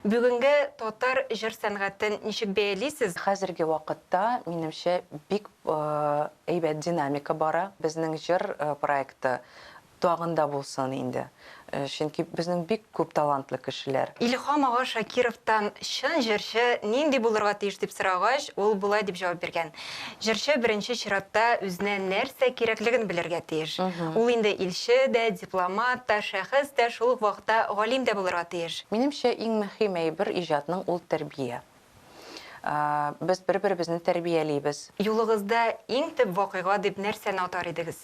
Бүгенге татар җыр сәнгатен ничек бәялисез? Хәзерге вакытта, минемчә, бик әйбәт динамика бара. Безнең җыр проекты тагын да булсын инде. Чөнки безнең бик күп талантлы кешеләр. Илһам ага Шакировтан чын җырчы нинди булырга тиеш дип сорагач, ул болай дип җавап биргән, Җырчы беренче чиратта үзенә нәрсә кирәклеген белергә тиеш. Ул инде илче дә, дипломат та, шәхес тә, шул ук вакытта галим дә булырга тиеш. Минемчә, иң мөһим әйбер иҗатның ул тәрбия. Без бер-беребезне тәрбиялибез. Юлыгызда иң төп вакыйга дип нәрсәне атар идегез?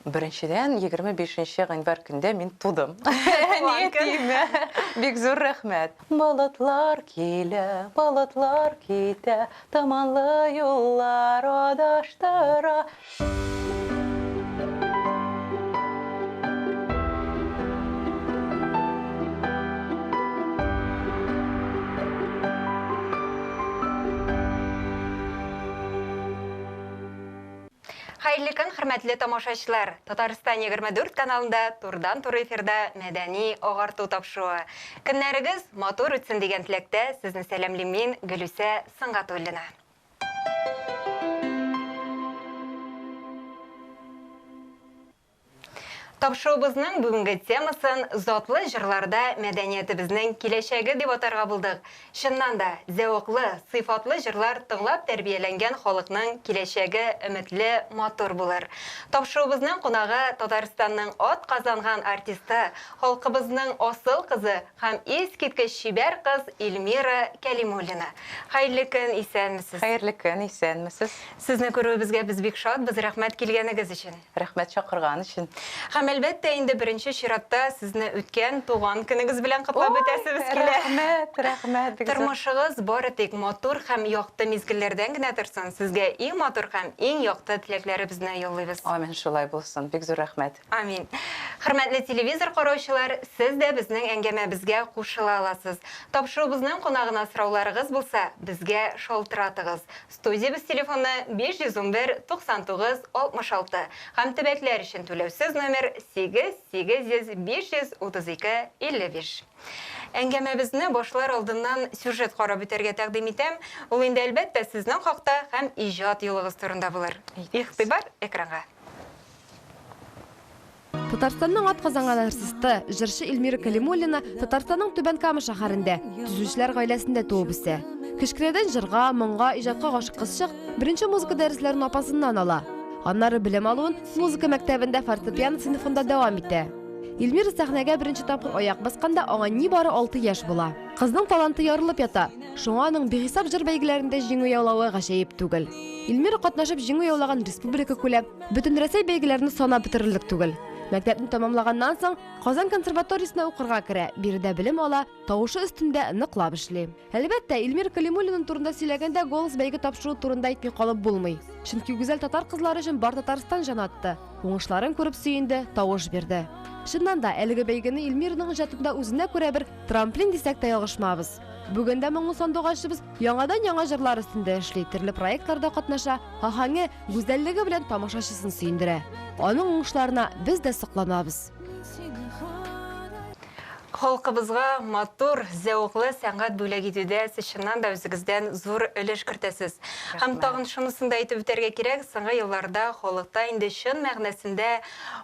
Беренчедән, 25 нче гыйнвар көндә мин тудым. Әни, әтиемә бик зур рәхмәт. Болытлар килә, болытлар китә, томанлы юллар адаштыра. Хәерле көн, хөрмәтле тамашачылар! Татарстан 24 каналында турыдан-туры эфирда мәдәни агарту тапшыруы. Көннәрегез матур үтсен дигән теләктә сезне сәламлим мин, Гөлүсә Сөнгатуллина. Тапшыруыбызның бүгенге темасын Затлы җырларда мәдәниятебезнең киләчәге дип атарга булдык. Чыннан да, зәвыклы, сыйфатлы җырлар тыңлап тәрбияләнгән халыкның киләчәге өметле, матур булыр. Тапшыруыбызның кунагы Татарстанның атказанган артисты, халкыбызның асыл кызы һәм искиткеч чибәр кыз Эльмира Кәлимуллина. Хәерле көн, исәнмесез! Хәерле көн, исәнмесез! Сезне күрүебезгә без бик шатбыз, рәхмәт килгәнегез өчен! Рәхмәт чакырган өчен. Һәм әлбәттә инде беренче чиратта сезне үткән туган көнегез белән котлап үтәсебез килә. Рәхмәт, рәхмәт. Бик зур. Тормышыгыз бары тик матур һәм якты мизгелләрдән генә торсын. Сезгә иң матур һәм иң якты теләкләребезне юллыйбыз. Амин, шулай булсын. Бик зур рәхмәт. Амин. Хөрмәтле телевизор караучылар, сез дә безнең әңгәмәбезгә кушыла аласыз. Тапшыруыбызның кунагына сорауларыгыз булса, безгә шалтыратыгыз. Студиябез телефоны 511 99 66 һәм төбәкләр өчен түләүсез номер 8 800 532 55. Әңгәмәбезне башлар алдыннан сюжет карап үтәргә тәкъдим итәм. Ул инде, әлбәттә, сезнең хакта һәм иҗат юлыгыз турында булыр. Игътибар экранга! Татарстанның атказанган артисты, җырчы Эльмира Кәлимуллина Татарстанның Түбән Кама шәһәрендә, төзүчеләр гаиләсендә туып үсә. Кечкенәдән җырга, моңга, иҗатка гашыйк кызчык беренче музыка дәресләрен апасыннан ала. Аннары белем алуын музыка мәктәбендә фортепиано сыйныфында дәвам итә. Эльмира сәхнәгә беренче тапкыр аяк басканда аңа нибары 6 яшь була. Кызның таланты ярылып ята, шуңа аның бихисап җыр бәйгеләрендә җиңү яулавы гаҗәеп түгел. Эльмира катнашып җиңү яулаган республикакүләм, Бөтенрәсәй бәйгеләрне санап бетерерлек түгел. Мәктәпне тәмамлаганнан соң, Казан консерваториясенә укырга керә, биредә белем ала, тавышы өстендә ныклап эшли. Әлбәттә, Эльмира Кәлимуллина турында сөйләгәндә Голос бәйге тапшыруы турында әйтми калып булмый. Чөнки гүзәл татар кызлары өчен бар Татарстан җан атты, уңышларын күреп сөенде, тавыш бирде. Чыннан да, әлеге бәйгене Эльмираның иҗатында үзенә күрә бер трамплин дисәк тә ялгышмабыз. Бүген дә моңлы сандугачыбыз яңадан-яңа җырлар өстендә эшли, төрле проектларда катнаша, аһәңе, гүзәллеге белән тамашачысын сөендерә. Аның уңышларына без дә сокланабыз. Халкыбызга матур, зәвыклы сәнгать бүләк итүдә сез чыннан да үзегездән зур өлеш кертәсез. Һәм тагын шунысын да әйтеп үтәргә кирәк, соңгы елларда халыкта инде чын мәгънәсендә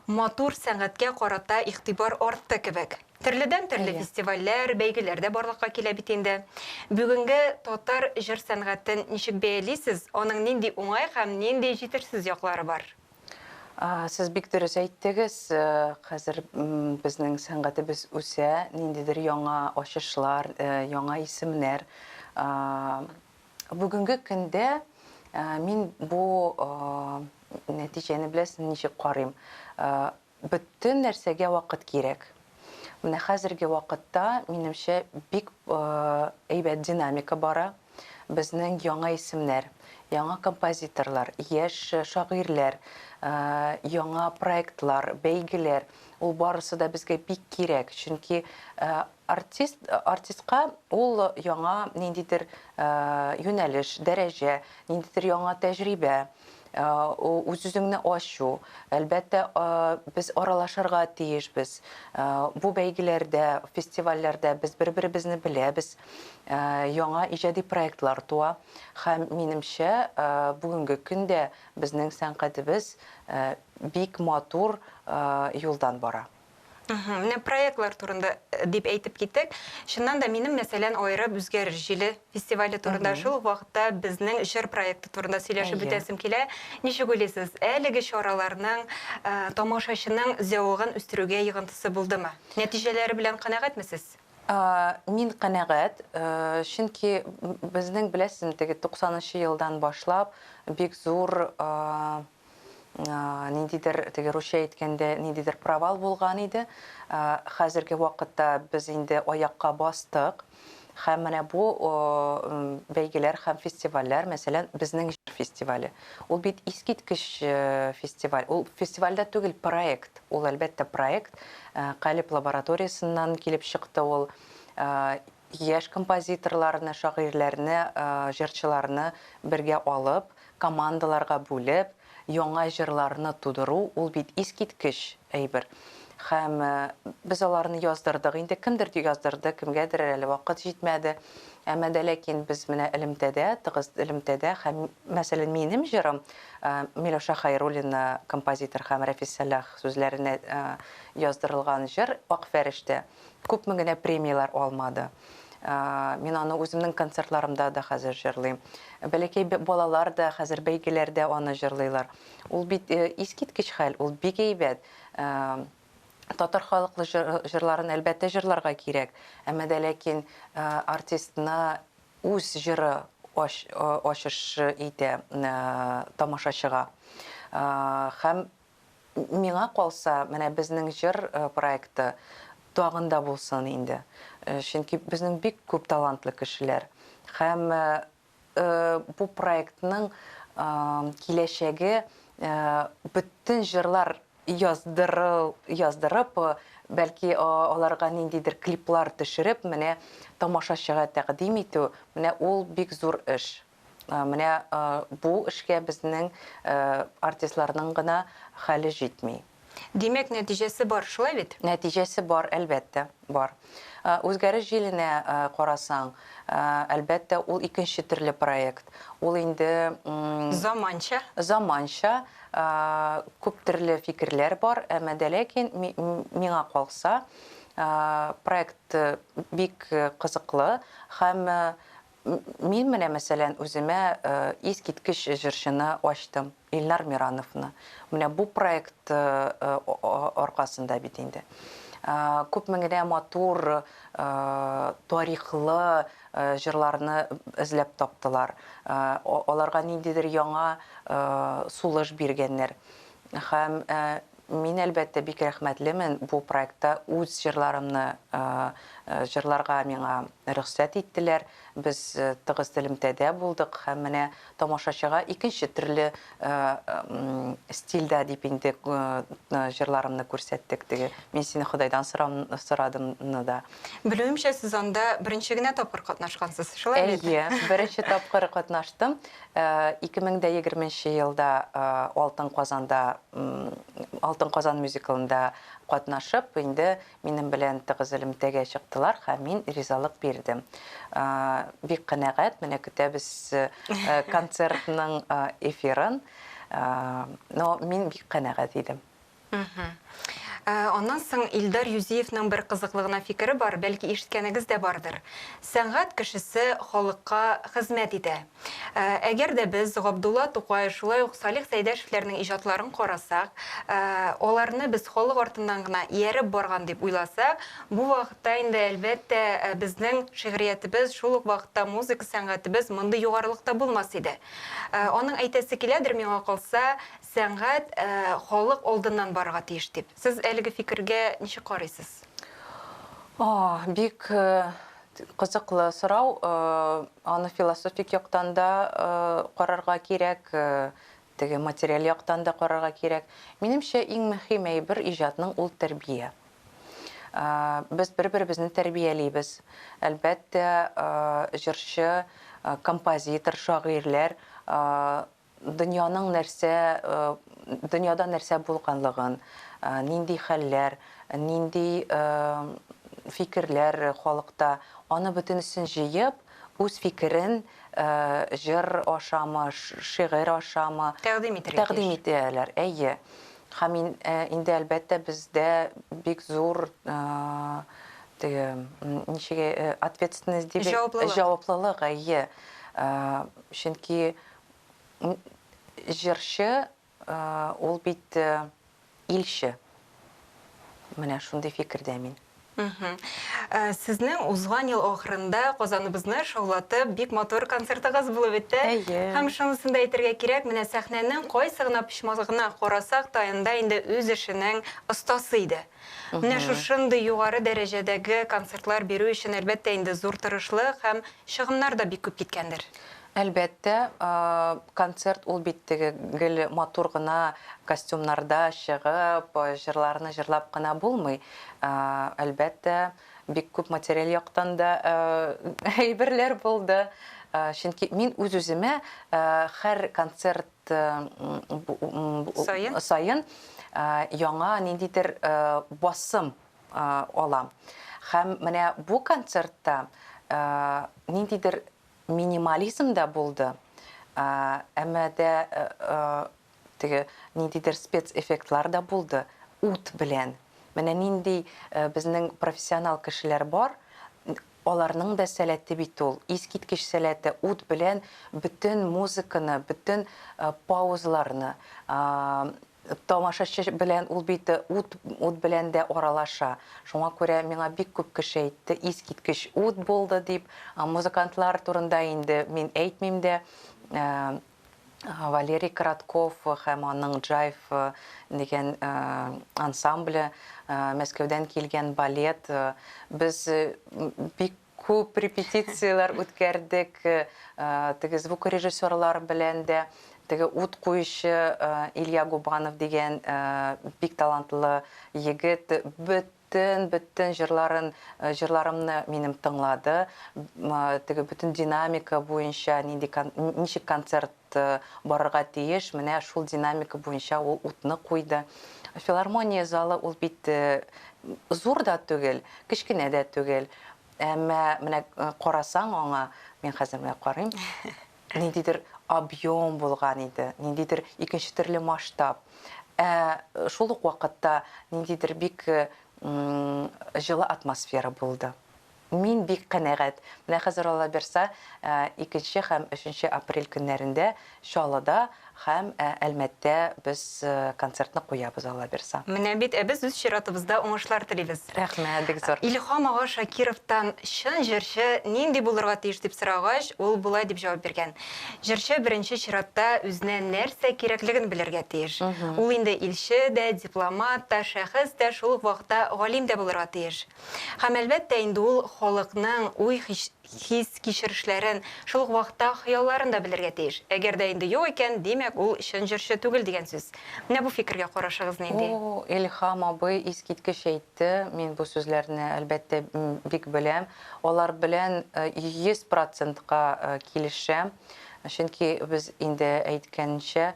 матур сәнгатькә карата игътибар артты кебек. Төрледән-төрле фестивальләр, бәйгеләр дә барлыкка килә бит инде. Бүгенге татар җыр сәнгатен ничек бәялисез, аның нинди уңай һәм нинди җитешсез яклары бар? Сез бик дөрес әйттегез. Хәзер безнең сәнгатебез үсә, ниндидер яңа ачышлар, яңа исемнәр. Бүгенге көндә мин бу нәтиҗәне беләсезме ничек карыйм? Бөтен нәрсәгә вакыт кирәк. Менә хәзерге вакытта, минемчә, бик әйбәт динамика бара. Безнең яңа исемнәр, яңа композиторлар, яшь шагыйрьләр, яңа проектлар, бәйгеләр, ул барысы да безгә бик кирәк. Чөнки артист, артистка ул яңа ниндидер юнәлеш, дәрәҗә, ниндидер яңа тәҗрибә. Үз-үзеңне ачу. Әлбәттә, без аралашырга тиешбез. Бу бәйгеләрдә, фестивальләрдә без бер-беребезне беләбез. Яңа иҗади проектлар туа. Һәм, минемчә, бүгенге көндә безнең сәнгатебез бик матур юлдан бара. Менә проектлар турында дип әйтеп киттек. Чыннан да, минем, мәсәлән, аерып Үзгәреш җиле фестивале турында, шул ук вакытта Безнең җыр проекты турында сөйләшеп үтәсем килә. Ничек уйлыйсыз, әлеге чараларның тамашачының зәвыгын үстерүгә йогынтысы булдымы? Нәтиҗәләре белән канәгатьме сез? Мин канәгать, чөнки безнең, беләсезме, теге туксанынчы елдан башлап бик зур ниндидер, теге русча әйткәндә, ниндидер провал булган иде. Хәзерге вакытта без инде аякка бастык. Һәм менә бу бәйгеләр һәм фестивальләр, мәсәлән, Безнең җыр фестивале. Ул бит искиткеч фестиваль. Ул фестиваль дә түгел, проект. Ул, әлбәттә, проект. Калеб лабораториясеннән килеп чыкты ул. Яшь композиторларны, шагыйрьләрне, җырчыларны бергә алып, командаларга бүлеп, яңа җырларны тудыру, ул бит искиткеч әйбер. Һәм без аларны яздырдык инде, кемдер яздырды, кемгәдер әле вакыт җитмәде. Әмма дә ләкин без менә элемтәдә, тыгыз элемтәдә һәм, мәсәлән, минем җырым, Миләүшә Хәйруллина композитор һәм Рәфис Сәлах сүзләренә яздырылган җыр Ак фәрештә күпме генә премияләр алмады. Мин аны үземнең концертларымда да хәзер җырлыйм. Бәләкәй балалар да хәзер бәйгеләрдә аны җырлыйлар. Ул бит искиткеч хәл, ул бик әйбәт. Татар халыклы җырларын әлбәттә җырларга кирәк. Әмма дә ләкин артистны үз җыры ачыш итә тамашачыга. Һәм Миңа калса, менә Безнең җыр проекты тагын да булсын инде. Чөнки безнең бик күп талантлы кешеләр. Һәм бу проектның киләчәге бөтен җырлар яздырыл, яздырып, бәлки аларга ниндидер клиплар төшереп, менә тамашачыга тәкъдим итү, менә ул бик зур эш. Менә бу эшкә безнең артистларның гына хәле җитми. Димәк, нәтиҗәсе бар, шулай бит? Нәтиҗәсе бар, әлбәттә, бар. Үзгәреш җиленә карасаң, әлбәттә, ул икенче төрле проект. Ул инде. Заманча. Заманча, күп төрле фикерләр бар, әмма дә ләкин, миңа калса, проект бик кызыклы һәм Мин менә, мәсәлән, үземә искиткеч җырчыны ачтым, Илнар Мирановны. Менә бу проект аркасында бит инде. Күпме генә матур, тарихлы җырларны эзләп таптылар. Аларга ниндидер яңа сулыш биргәннәр. Һәм мин, әлбәттә, бик рәхмәтлемен, бу проектта үз җырларымны җырларга миңа рөхсәт иттеләр. Без тыгыз элемтәдә булдык һәм менә тамашачыга икенче төрле стильдә дип инде җырларымны күрсәттек. Теге Мин сине Ходайдан сорадым ны да. Белүемчә, сез анда беренче генә тапкыр катнашкансыз, шулай бит? Әйе, беренче тапкыр катнаштым. 2020 нче елда Алтын Казанда, Алтын Казан мюзиклында катнашып, инде минем белән тыгыз элемтәгә чыктылар һәм мин ризалык бирдем. Бик канәгать, менә көтәбез концертның эфирын. Но мин бик канәгать идем. Аннан соң Илдар Юзиевның бер кызыклы гына фикере бар, бәлки ишеткәнегез дә бардыр. Сәнгать кешесе халыкка хезмәт итә. Әгәр дә без Габдулла Тукай, шулай ук Салих Сәйдәшевләрнең иҗатларын карасак, аларны без халык артыннан гына ияреп барган дип уйласак, бу вакытта инде, әлбәттә, безнең шигъриятебез, шул ук вакытта музыка сәнгатебез мондый югарылыкта булмас иде. Аның әйтәсе киләдер, миңа калса, Сәнгать халык алдыннан барырга тиеш дип. Сез әлеге фикергә ничек карыйсыз? Бик кызыклы сорау. Аны философик яктан да карарга кирәк, теге материаль яктан да карарга кирәк. Минемчә, иң мөһим әйбер иҗатның ул тәрбия. Без бер-беребезне тәрбиялибез. Әлбәттә, җырчы, композитор, шагыйрьләр. Дөньяның нәрсә, дөньяда нәрсә булганлыгын, нинди хәлләр, нинди фикерләр халыкта, аны бөтенесен җыеп, үз фикерен җыр ашамы, шигырь ашамы, тәкъдим итәргә тәкъдим итәләр. Әйе. Һәм инде, әлбәттә, бездә бик зур теге, ничек, ответственность дип, җаваплылык. Җаваплылык, әйе. Чөнки җырчы ул бит илче. Менә шундый фикердә мин. Сезнең узган ел ахырында Казаныбызны шаулатып бик матур концертыгыз булып үтте. Әйе. Һәм шунысын да әйтергә кирәк, менә сәхнәнең кайсы гына почмагына карасак та, анда инде үз эшенең остасы иде. Менә шушындый югары дәрәҗәдәге концертлар бирү өчен, әлбәттә инде, зур тырышлык һәм чыгымнар да бик күп киткәндер. Әлбәттә, концерт ул бит теге гел матур гына костюмнарда чыгып, җырларны җырлап кына булмый. Әлбәттә, бик күп материаль яктан да әйберләр булды. Чөнки мин үз-үземә һәр концерт саен саен яңа ниндидер басым алам. Һәм менә бу концертта ниндидер минимализм да булды, әмма дә теге ниндидер спецэффектлар да булды ут белән. Менә нинди безнең профессионал кешеләр бар, аларның да сәләте бит ул, искиткеч сәләте, ут белән бөтен музыканы, бөтен паузаларны, тамашачы белән ул бит ут, ут белән дә аралаша. Шуңа күрә миңа бик күп кеше әйтте, искиткеч ут булды дип. Музыкантлар турында инде мин әйтмим дә. Валерий Коротков һәм аның Джайв дигән ансамбле, Мәскәүдән килгән балет. Без бик күп репетицияләр үткәрдек, теге звукорежиссерлар белән дә, теге ут куючы Илья Губанов дигән бик талантлы егет бөтен, бөтен җырларын, җырларымны минем тыңлады, теге бөтен динамика буенча нинди, ничек концерт барырга тиеш, менә шул динамика буенча ул утны куйды. Филармония залы ул бит зур да түгел, кечкенә дә түгел. Әмма менә карасаң аңа, мин хәзер менә карыйм, ниндидер объем булган иде, ниндидер икенче төрле масштаб. Ә шул ук вакытта ниндидер бик җылы атмосфера булды. Мин бик канәгать. Менә хәзер, Алла бирса, 2 һәм 3 апрель көннәрендә Чаллыда һәм Әлмәттә без концертны куябыз, Алла бирса. Менә бит, ә без үз чиратыбызда уңышлар телибез. Рәхмәт, бик зур. Илһам ага Шакировтан чын җырчы нинди булырга тиеш дип сорагач, ул болай дип җавап биргән, Җырчы беренче чиратта үзенә нәрсә кирәклеген белергә тиеш. Ул инде илче дә, дипломат та, шәхес тә, шул ук вакытта галим дә булырга тиеш. Һәм, әлбәттә инде, ул халыкның уй-хис-кичерешләрен, шул ук вакытта хыялларын да белергә тиеш. Әгәр дә инде юк икән, димәк, ул чын җырчы түгел дигән сүз. Менә бу фикергә карашыгыз нинди? О, Илһам абый искиткеч әйтте. Мин бу сүзләрне, әлбәттә, бик беләм. Алар белән 100 процентка килешәм. Чөнки без инде әйткәнчә,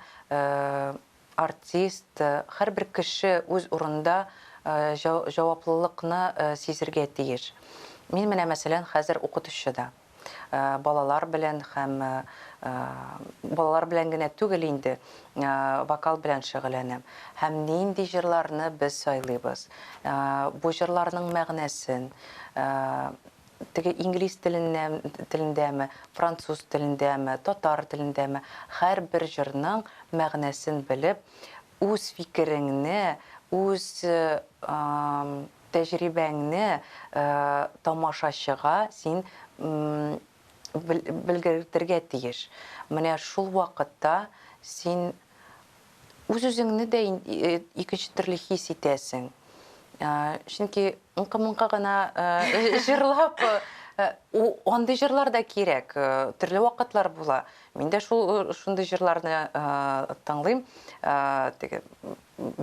Артист, һәрбер кеше үз урынында җаваплылыкны сизергә тиеш. Мин менә, мәсәлән, хәзер укытучы да. Балалар белән һәм балалар белән генә түгел инде, вокал белән шөгыльләнәм. Һәм нинди җырларны без сайлыйбыз, бу җырларның мәгънәсен, теге инглиз теленнән телендәме, француз телендәме, татар телендәме, һәрбер җырның мәгънәсен белеп, үз фикереңне, үз тәҗрибәңне тамашачыга син белгертергә тиеш. Менә шул вакытта син үз-үзеңне дә икенче төрле хис итәсең. Чөнки ыңкы-мыңкы гына җырлап, андый җырлар да кирәк. Төрле вакытлар була. Мин дә шул шундый җырларны тыңлыйм, теге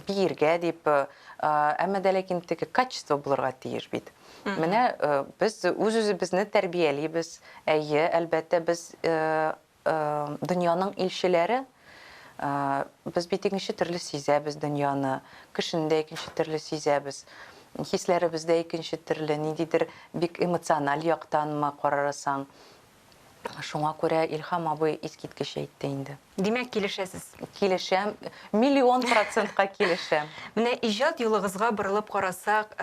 биергә дип, әмма дә ләкин теге качество булырга тиеш бит. Менә без үз-үзебезне тәрбиялибез. Әйе, әлбәттә, без дөньяның илчеләре. Без бит икенче төрле сизәбез дөньяны, кешене дә икенче төрле сизәбез. Хисләребез дә икенче төрле, ниндидер бик эмоциональ яктанмы карарасаң. Шуңа күрә Илһам абый искиткеч әйтте инде. Димәк, килешәсез? Килешәм, миллион процентка килешәм. Менә иҗат юлыгызга борылып карасак,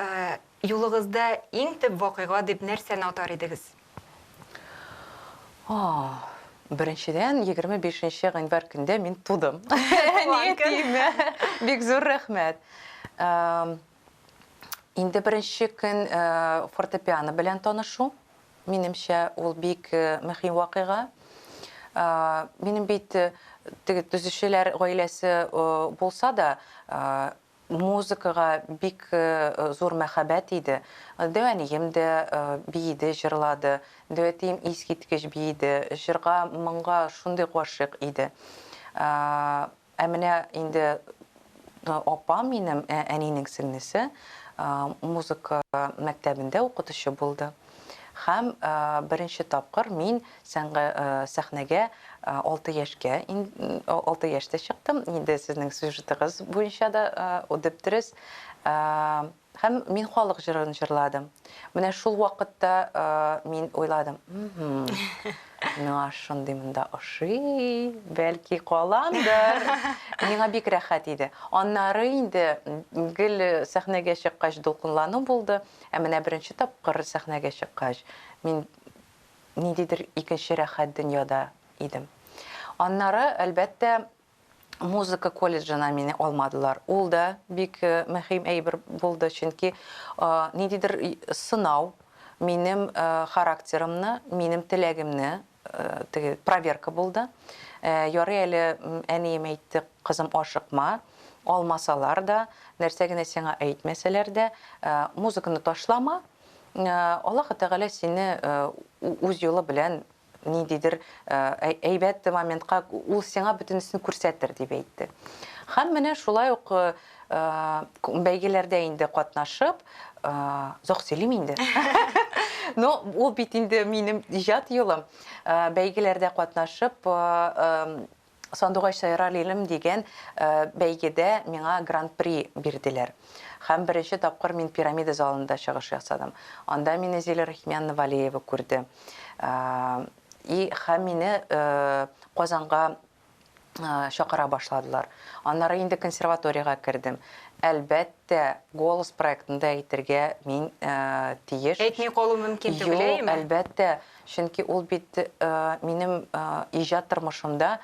юлыгызда иң төп вакыйга дип нәрсәне атар идегез? Беренчедән, 25 нче гыйнвар көндә мин тудым. Әни, әтиемә бик зур рәхмәт. Инде беренче көн фортепиано белән танышу, минемчә, ул бик мөһим вакыйга. Минем бит теге төзүчеләр гаиләсе булса да, музыкага бик зур мәхәббәт иде. Дәү әнием дә биеде, җырлады. Дәү әтием искиткеч биеде, җырга, моңга шундый гашыйк иде. Ә менә инде апам минем, әнинең сеңлесе, музыка мәктәбендә укытучы булды. Һәм беренче тапкыр мин сәхнәгә алты яшькә, алты яшьтә чыктым. Инде сезнең сюжетыгыз буенча да дөп-дөрес. Һәм мин халык җырын җырладым. Менә шул вакытта мин уйладым, миңа шундый монда ошый, бәлки каламдыр. Миңа бик рәхәт иде. Аннары инде гел сәхнәгә чыккач дулкынлану булды. Ә менә беренче тапкыр сәхнәгә чыккач, мин ниндидер икенче рәхәт дөньяда идем. Аннары, әлбәттә, музыка колледжына мине алмадылар. Ул да бик мөһим әйбер булды, чөнки ниндидер сынау минем характерымны, минем теләгемне теге проверка булды. Ярый әле әнием әйтте, кызым, ашыкма, алмасалар да, нәрсә генә сиңа әйтмәсәләр дә, музыканы ташлама, Аллаһы Тәгалә сине үз юлы белән ниндидер әйбәт моментка ул сиңа бөтенесен күрсәтер, дип әйтте. Һәм менә шулай ук бәйгеләрдә инде катнашып, озак сөйлим инде. Но ул бит инде минем иҗат юлым. Бәйгеләрдә катнашып, Сандугач сайрар илем дигән бәйгедә миңа гран-при бирделәр. Һәм беренче тапкыр мин Пирамида залында чыгыш ясадым. Анда мине Зиля Рахимяновна Валеева күрде. И һәм мине Казанга чакыра башладылар. Аннары инде консерваториягә кердем. Әлбәттә, Голос проектын да әйтергә мин тиеш. Әйтми калу мөмкин түгел, әйеме? Юк, әлбәттә. Чөнки ул бит минем иҗат тормышымда,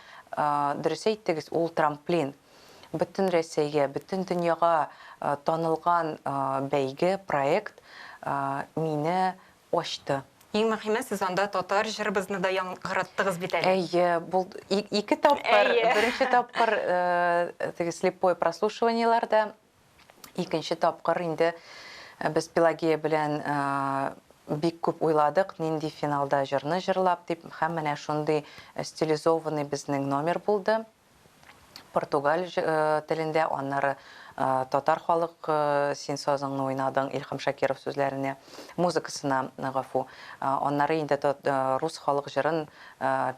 дөрес әйттегез, ул трамплин. Бөтен Рәсәйгә, бөтен дөньяга танылган бәйге, проект мине ачты. Иң мөһиме, сез анда татар җырыбызны да яңгыраттыгыз бит әле. Әйе, булды. Ике тапкыр. Беренче тапкыр теге слепое прослушиваниеләрдә, икенче тапкыр инде без Пелагея белән бик күп уйладык, нинди финалда җырны җырлап дип, һәм менә шундый стилизованный безнең номер булды. Португаль телендә, аннары татар халык Син сазыңны уйнадың Илһам Шакиров сүзләренә, музыкасына, гафу. Аннары инде рус халык җырын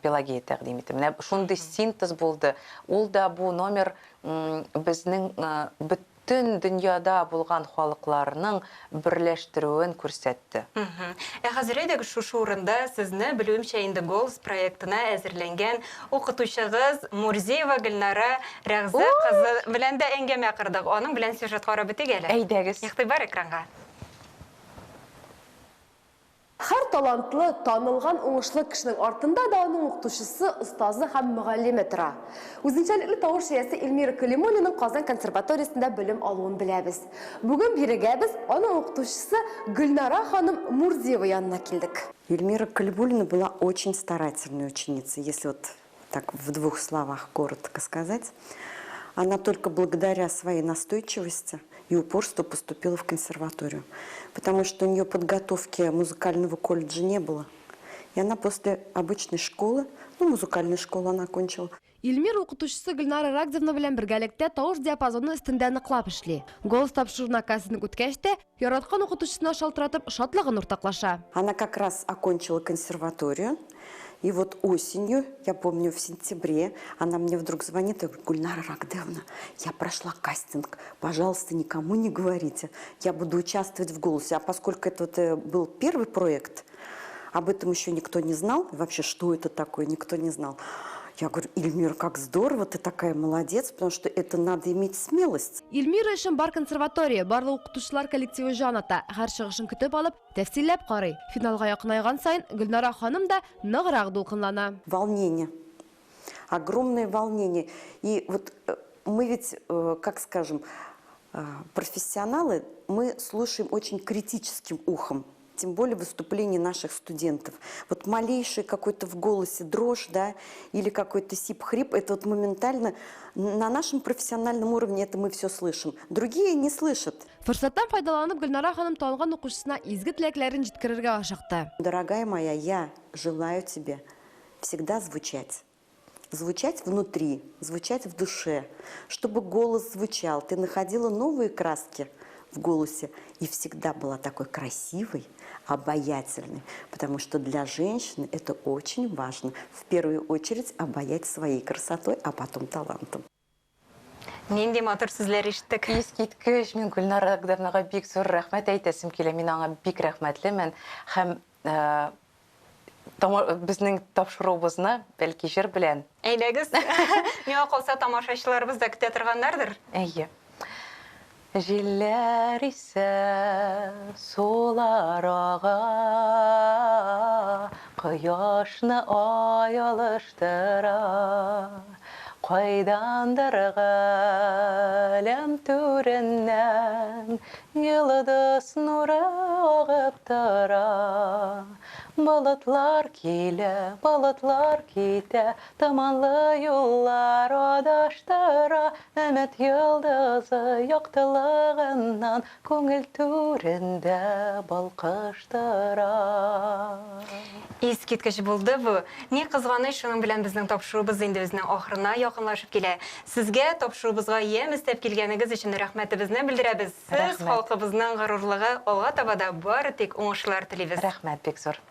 Пелагея тәкъдим итте. Менә шундый синтез булды. Ул да бу номер безнең бөтен дөньяда булган халыкларның берләштерүен күрсәтте. Ә хәзер әйдәгез шушы урында сезне, белүемчә, инде Голос проектына әзерләнгән укытучыгыз Мурзиева Гөлнара Рәгъзә кызы белән дә әңгәмә кордык. Аның белән сюжет карап үтик әле. Әйдәгез. Игътибар экранга. Һәр талантлы, танылган, уңышлы кешенең артында да аның укытучысы, остазы һәм мөгаллиме тора. Үзенчәлекле тавыш иясе Эльмира Калимуллиның Казан консерваториясендә белем алуын беләбез. Бүген бирегә без аның укытучысы Гөлнара ханым Мурзиева янына килдек. Эльмира Калимуллина была очень старательной ученицей, если вот так в двух словах коротко сказать. Она только благодаря своей настойчивости и упорству поступила в консерваторию, потому что у нее подготовки музыкального колледжа не было. И она после обычной школы, ну, музыкальную школу она окончила. Илмир укытучысы Гөлнара Рагдевна белән бергәлектә тавыш диапазоны өстендә ныклап эшли. Голос тапшыруына кастинг үткәч тә, яраткан укытучысына шалтыратып, шатлыгын уртаклаша. Она как раз окончила консерваторию. И вот осенью, я помню, в сентябре, она мне вдруг звонит и говорит: Гульнара Рагдевна, я прошла кастинг, пожалуйста, никому не говорите, я буду участвовать в «Голосе». А поскольку это вот был первый проект, об этом еще никто не знал, вообще, что это такое, никто не знал. Я говорю: Эльмира, как здорово, ты такая молодец, потому что это надо иметь смелость. Эльмира өчен бар консерватория, барлык укытучылар коллективы җан ата. Һәр чыгышын көтеп алып, тәфсилләп карый. Финалга якынайган саен Гөлнара ханым да ныграк дулкынлана. Волнение. Огромное волнение. И вот мы ведь, как скажем, профессионалы, мы слушаем очень критическим ухом. Тем более выступления наших студентов. Вот малейший какой-то в голосе дрожь, да, или какой-то сип-хрип, это вот моментально на нашем профессиональном уровне это мы все слышим. Другие не слышат. Форсаттан файдаланып, Гөлнара ханым танылган укучысына изге теләкләрен җиткерергә ашыкты. Дорогая моя, я желаю тебе всегда звучать. Звучать внутри, звучать в душе, чтобы голос звучал. Ты находила новые краски в голосе и всегда была такой красивой, обаятельной, потому что для женщины это очень важно. В первую очередь обаять своей красотой, а потом талантом. Нинди матур сүзләр ишеттек. Искиткеч, мин Гөлнара Рагдевнага бик зур рәхмәт әйтәсем килә. Мин аңа бик рәхмәтлемен. Һәм безнең тапшыруыбызны бәлки җыр белән. Әйдәгез. Миңа калса, тамашачыларыбыз да көтә торганнардыр. Әйе. Җилләр исә, сулар ага, кояшны ай алыштыра. Кайдандыр галәм түреннән йолдыз нуры агып тора. Болытлар килә, болытлар китә, томанлы юллар адаштыра. Өмет йолдызы яктылыгыннан күңел түрендә балкыштыра. Искиткеч булды бу. Ни кызганыч, шуның белән безнең тапшыруыбыз инде үзенең ахырына якынлашып килә. Сезгә тапшыруыбызга ямь өстәп килгәнегез өчен рәхмәтебезне белдерәбез. Сез Рәхмәт. Халкыбызның горурлыгы, алга таба да бары тик уңышлар телибез. Рәхмәт бик зур.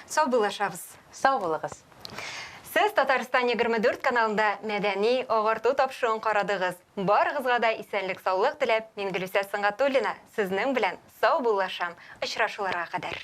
Саубуллашабыз. Сау булыгыз. Сез Татарстан 24 каналында мәдәни агарту тапшыруын карадыгыз. Барыгызга да исәнлек саулык теләп, мин Гөлүсә Сөнгатуллина сезнең белән саубуллашам. Очрашуларга кадәр.